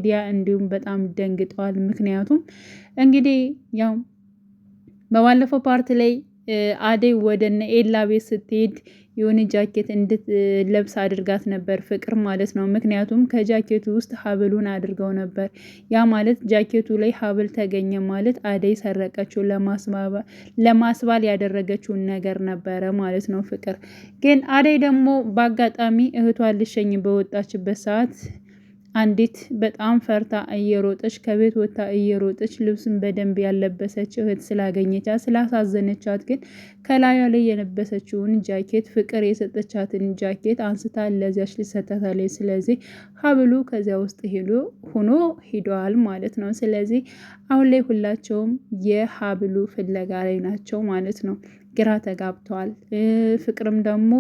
ሊዲያ እንዲሁም በጣም ደንግጠዋል። ምክንያቱም እንግዲህ ያው በባለፈው part ላይ አደይ ወደ እነ ኤላ ቤት ስትሄድ የሆነ ጃኬት እንድትለብስ አድርጋት ነበር ፍቅር ማለት ነው። ምክንያቱም ከጃኬቱ ውስጥ ሀብሉን አድርገው ነበር። ያ ማለት ጃኬቱ ላይ ሀብል ተገኘ ማለት አደይ ሰረቀችው ለማስባል ያደረገችውን ነገር ነበረ ማለት ነው። ፍቅር ግን አደይ ደግሞ በአጋጣሚ እህቷን ልሸኝ በወጣችበት ሰዓት አንዲት በጣም ፈርታ እየሮጠች ከቤት ወጥታ እየሮጠች ልብስን በደንብ ያለበሰች እህት ስላገኘቻት ስላሳዘነቻት ግን ከላዩ ላይ የለበሰችውን ጃኬት ፍቅር የሰጠቻትን ጃኬት አንስታ ለዚያች ልጅ ሰጥታታለች። ስለዚህ ሀብሉ ከዚያ ውስጥ ሄዶ ሆኖ ሂደዋል ማለት ነው። ስለዚህ አሁን ላይ ሁላቸውም የሀብሉ ፍለጋ ላይ ናቸው ማለት ነው። ግራ ተጋብተዋል። ፍቅርም ደግሞ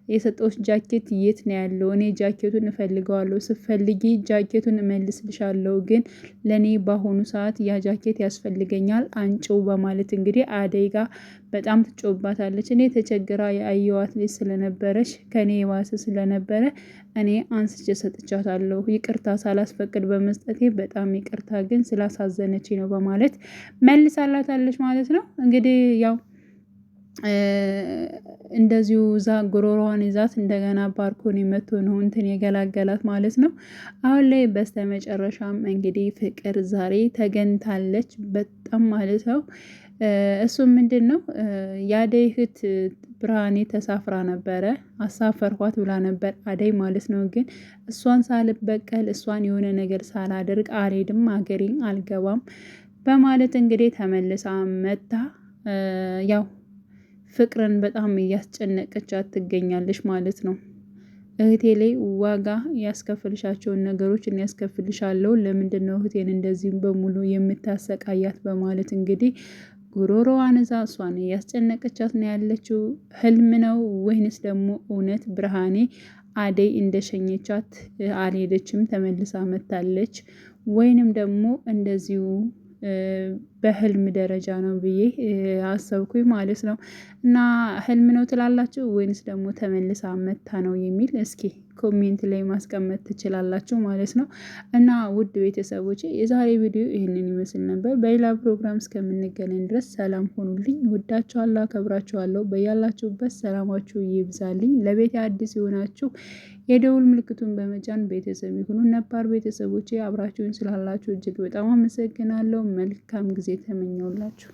የሰጠሁሽ ጃኬት የት ነው ያለው? እኔ ጃኬቱን እፈልገዋለሁ። ስፈልጊ ጃኬቱን እመልስልሻለሁ፣ ግን ለእኔ በአሁኑ ሰዓት ያ ጃኬት ያስፈልገኛል፣ አንጭው በማለት እንግዲህ አደይ ጋ በጣም ትጮባታለች። እኔ ተቸግራ የአየዋት ልጅ ስለነበረች ከኔ የባሰ ስለነበረ እኔ አንስቼ ሰጥቻታለሁ። ይቅርታ ሳላስፈቅድ በመስጠቴ በጣም ይቅርታ፣ ግን ስላሳዘነች ነው በማለት መልሳላታለች ማለት ነው። እንግዲህ ያው እንደዚሁ እዛ ጉሮሮዋን ይዛት እንደገና ባርኮን መቶ ነው እንትን የገላገላት ማለት ነው። አሁን ላይ በስተመጨረሻም እንግዲህ ፍቅር ዛሬ ተገኝታለች በጣም ማለት ነው። እሱም ምንድን ነው የአደይ እህት ብርሃኔ ተሳፍራ ነበረ፣ አሳፈርኳት ብላ ነበር አደይ ማለት ነው። ግን እሷን ሳልበቀል እሷን የሆነ ነገር ሳላደርግ አልሄድም፣ አገሬን አልገባም በማለት እንግዲህ ተመልሳ መታ ያው ፍቅርን በጣም እያስጨነቀቻት ትገኛለች ማለት ነው። እህቴ ላይ ዋጋ ያስከፍልሻቸውን ነገሮች እኔ ያስከፍልሻለሁ። ለምንድን ነው እህቴን እንደዚህም በሙሉ የምታሰቃያት? በማለት እንግዲህ ጉሮሮዋን እዛ እሷን እያስጨነቀቻት ነው ያለችው። ህልም ነው ወይንስ ደግሞ እውነት ብርሃኔ አደይ እንደሸኘቻት አልሄደችም፣ ተመልሳ መታለች፣ ወይንም ደግሞ እንደዚሁ በህልም ደረጃ ነው ብዬ አሰብኩኝ ማለት ነው። እና ህልም ነው ትላላችሁ ወይንስ ደግሞ ተመልሳ መታ ነው የሚል እስኪ comment ላይ ማስቀመጥ ትችላላችሁ ማለት ነው። እና ውድ ቤተሰቦቼ የዛሬ ቪዲዮ ይህንን ይመስል ነበር። በሌላ ፕሮግራም እስከምንገናኝ ድረስ ሰላም ሆኑልኝ። ወዳችኋለሁ፣ አከብራችኋለሁ። በያላችሁበት ሰላማችሁ ይብዛልኝ። ለቤት አዲስ የሆናችሁ የደውል ምልክቱን በመጫን ቤተሰብ ይሁኑ። ነባር ቤተሰቦቼ አብራችሁን ስላላችሁ እጅግ በጣም አመሰግናለሁ። መልካም ጊዜ ተመኘውላችሁ።